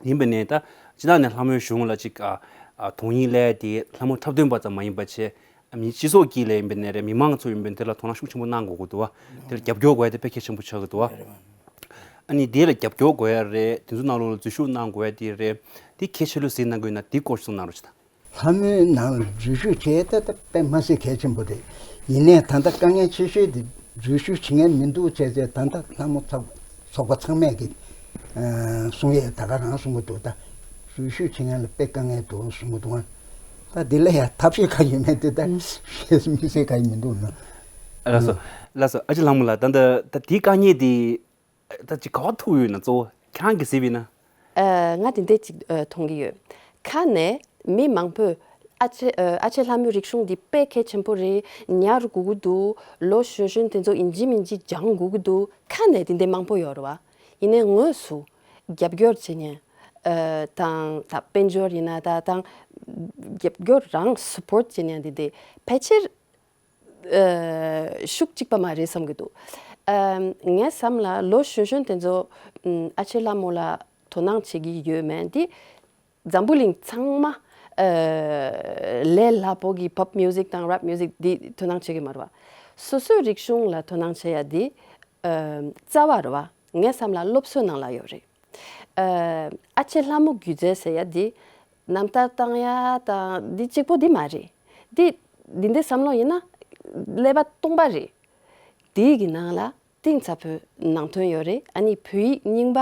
ཡིན་པ་ནས་ད་སྤྱིར་བཏང་ནས་ལྷ་མོའི་གཞུང་ལ་ཅིག་ཨ་ཨ་དོན་སྙིང་སླེབས་ཏེ་ལྷ་མོ་འཁྲབ་སྟོན་པ་ཙམ་མ་ཡིན་པ་བྱས། ཨ་མི་སྤྱི་ཚོགས་དཀྱིལ་ལ་ཡིན་པ་ནས་རེད། མི་མང་ཚོ་ཡིན་པ་ནས་དེ་ལ་དོ་སྣང་ཤུགས་ཆེན་པོ་གནང་དགོས་ཀྱི་འདུག་བ། དེ་ལ་རྒྱབ་སྐྱོར་དགོས་ཡ་དེ་དཔེ་གལ་ཆེན་པོ་ཆགས་ཀྱི་འདུག་བ། ཨ་ནི་དེ་ལ་རྒྱབ་སྐྱོར་དགོས་ཡ་རེད། དེ་ཚོ་ནང་ལོགས་ལ་འཛུལ་ཞུགས་གནང་དགོས་ཡ་དེ་རེད། དེ་གལ་ཆེ་ལོས་གཟིགས་གནང་དགོས་ན་དེ་སྐོར་གསུང་གནང་རོགས་བྱེད་དང་། ལྷ་མོའི་ནང་ལ་འཛུལ་ཞུགས་བྱས་ད་ལྟ་དཔེ་མ་སྲིད་གལ་ཆེན་པོ་རེད། ཡིན་ནའི་ད་ལྟ་དཀའ་ངལ་ཆེ་ཤོས་དེ་འཛུལ་ཞུགས་བྱེད་མཁན་མི་འདུག་བྱས་ཚེ་ད་ལྟ་ལྷ་མོ་ཚོགས་ཚོགས་པ་ཚང་མས་ཀྱི་ཨ་གསུང་ཡས་ད་ག་རང་གསུང་གི་འདུག་ད་འཛུལ་ཞུགས་བྱེད་མཁན་ལ་དཔེ་དཀའ་ངལ་འདུག་གསུང་གི་འདུག་ད་དེ་ལ་ཡང་ཐབས་ཤེས་ག་ཡོད་མེད་དེ་ད་ཤེས་མི་ཤེས་ག་ཡོད་མི་འདུག་ན། ལགས་སོ། ལགས་སོ། ཨ་ཅེ་ལྷ་མོ་ལགས་ད་ལྟ་ད་དེའི་དཀའ་ངལ་དེ། ད་ཅིག་ག་པར་ཐུག་ཡོད་ན་གཙོ་བོ་ཁྱེད་རང་གིས་གཟིགས་པ་ཡིན་ན། ཨ་ང་དེ་འདྲས་ཅིག་ཨ་མཐོང་གི་ཡོད། ཁ་ནས་མི་མང་པོས་ཨ་ཅེ་ཨ་ཨ་ཅེ་ལྷ་མོའི་རིག་གཞུང་འདི་དཔེ་གལ་ཆེན་པོ་རེད། ཉར་དགོས་ཀྱི་འདུག་ལོ་གཞོན་གཞོན་དེ་ཚོ་ཡིན་གཅིག་མིན་གཅིག་སྦྱང་དགོས་ཀྱི་འདུག་ཁ་ནས་དེ་འདྲས་མང་པོ་ཡོད་རེད་བ། ཡིན་ནའི་དངོས་སུ་རྒྱབ་སྐྱོར་བྱེད་མཁན་ཨ་དང་ད་དཔལ་འབྱོར་ཡིན་ན་ད་དང་རྒྱབ་སྐྱོར་རང་སུ་པོར་ཊི་བྱེད་མཁན་དེ་འདྲས་ཕལ་ཆེར། ཨ་ཤུགས་གཅིག་པ་མ་རེད་བསམ་གྱི་འདུག་ཨ་ངའི་བསམ་ལ་ལོ་གཞོན་གཞོན་དེ་ཚོ་ཨ་ཨ་ཅེ་ལྷ་མོ་ལ་དོ་སྣང་བྱེད་ཀྱི་ཡོད་མེད་འདི་འཛམ་བུ་གླིང་ཚང་མ་ཨ་ལས་སླ་པོ་གི་པོབ་མིའུ་ཟིག་དང་རེབ་མིའུ་ཟིག་འདི་དོ་སྣང་བྱེད་ཀྱི་མ་རེད་བ། སོ་སོའི་རིག་གཞུང་ལ་དོ་སྣང་བྱེད་ཡ་འདི་ཨ་རྩ་བ་རེད་བ། ངའི་བསམ་ལ་སློབ་གསོའི་ནང་ལ་ཡོད་རེད། ཨ་ཨ་ཅེ་ལྷ་མོ་སྒྱུ་རྩལ་ཟེར་ཡ་འདི་རྣམ་ཐར་བཏང་ཡ་དང་འདི་གཅིག་པོ་འདི་མ་རེད། འདི་འདི་འདྲའི་བསམ་བློ་ཡིན་ན་ཀླད་པ་སྟོང་པ་རེད། དེའི་གི་ནང་ལ་གཏིང་ཟབ་པོའི་ནང་དོན་ཡོད་རེད། ཨ་ནི་བོད་ཡིག་རྙིང་པ་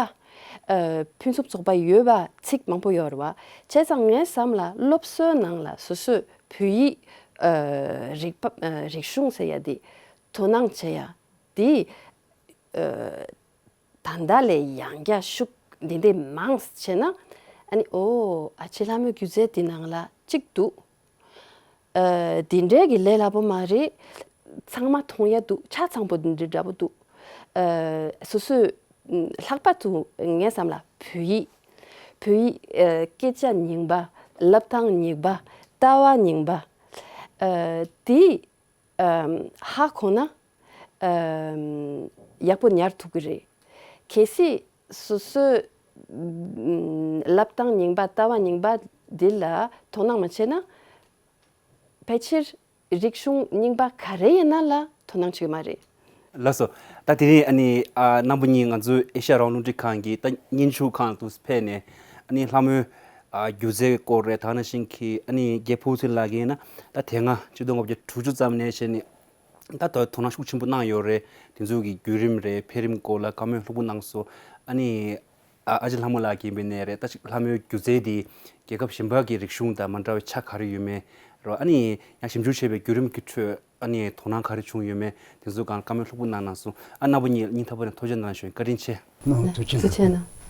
ཨ་ཕུན་སུམ་ཚོགས་པ་ཡོད་པ་ཚིག་མང་པོ་ཡོད་རེད་བ། བྱས་ཙང་ངའི་བསམ་ལ་སློབ་གསོའི་ནང་ལ་སོ་སོས་བོད་ཡིག་ཨ་རིག་པ་ཨ་རིག་གཞུང་ཟེར་ཡ་འདི་དོ་སྣང་བྱེད་ཡ་འདི་ཨ་ད་ལྟ་ལས་ཡང་བསྐྱར་ཤུགས་འདི་འདྲས་མང་བྱས་ན་ཨ་ནི་ཨོ་ཨ་ཅེ་ལྷ་མོའི་སྒྱུ་རྩལ་འདི་ནང་ལ་གཅིག་འདུག་ཨ་འདི་འདྲས་ཀྱི་ལས་སླ་པོ་མ་རེད། ཚང་མ་མཐོང་ཡ་འདུག་ཆ་ཚང་པོ་འདི་འདྲས་འདྲ་པོ་འདུག་ཨ་སོ་སོའི་ཨ་ལྷག་པར་དུ་ངའི་བསམ་ལ་བོད་ཡིག་བོད་ཡིག་ཨ་སྐད་ཆ་རྙིང་པ། ལབ་སྟངས་རྙིང་པ། ལྟ་བ་རྙིང་པ། ཨ་དེ་ཨམ་ཧ་གོ་ན་ཨམ་ཡག་པོ་ཉར་ཐུབ་ཀྱི་རེད། གལ་སྲིད་སོ་སོའི་ཨམ་ལབ་སྟངས་རྙིང་པ་ལྟ་བ་རྙིང་པ་འདི་ལ་དོ་སྣང་མ་བྱས་ན་ཕལ་ཆེར་རིག་གཞུང་རྙིང་པ་ག་རེ་ཡིན་ན་ལ་དོ་སྣང་བྱེད་ཀྱི་མ་རེད། ལགས་སོ། ད་དེ་རིང་ཨ་ནི་ཨ་རྣམ་པ་གཉིས་ང་ཚོའི་ཨེ་ཤ་ཡ་རང་དབང་རླུང་འཕྲིན་ཁང་གི་ད་སྙན་ཞུ་ཁང་དུ་ཕེབས་ནས་ཨ་ནི་ལྷ་མོའི་ཨ་སྒྱུ་རྩལ་སྐོར་རེད། ད་ནང་བཞིན་གྱི་ཨ་ནི་རྒན་ཕུན་ཚོགས་ལགས་ཀྱིས་ན་ད་དེ་སྔ་ཆིག་སྟོང་དགུ་བརྒྱ་དྲུག་ཅུ་ཙམ་ནས་བྱས་ནས་ད་དོ་དོ་སྣང་ཤུགས་ཆེན་པོ་གནང་ཡོད་རེད། དེ་ཚོ་གི་བརྒྱུད་རིམ་རེད། འཕེལ་རིམ་སྐོར་ལ་བཀའ་མོལ་ལྷུག་པོ་གནང་སོང་། ཨ་ནི་ཨ་ཨ་ཅེ་ལྷ་མོ་ལགས་ཀྱིས་ཡིན་པ་ནས་རེད། ད་ཅིག་ལྷ་མོའི་སྒྱུ་རྩལ་འདི་རྒྱལ་ཁབ་གཞན་པ་གི་རིག་གཞུང་དང་མ་འདྲ་བའི་ཆ་ག་རེ་ཡོད་མེད་རེད། ཨ་ནི་ཡང་ཞིབ་འཇུག་བྱས་པའི་བརྒྱུད་རིམ་གྱི་ཁྲོད་ཨ་ནི་དོ་སྣང་ག་རེ་བྱུང་ཡོད་མེད་དེ་ཚོ་སྒང་བཀའ་མོལ་ལྷུག་པོ་གནང་གནང་སོང་། ཨ་རྣམ་པ་གཉིས་སྙིང་ཐག་པ་ནས་ཐུགས་རྗེ་གནང་ཞུ། བཀའ་དྲིན་ཆེ། ཐུགས་རྗེ་གནང་།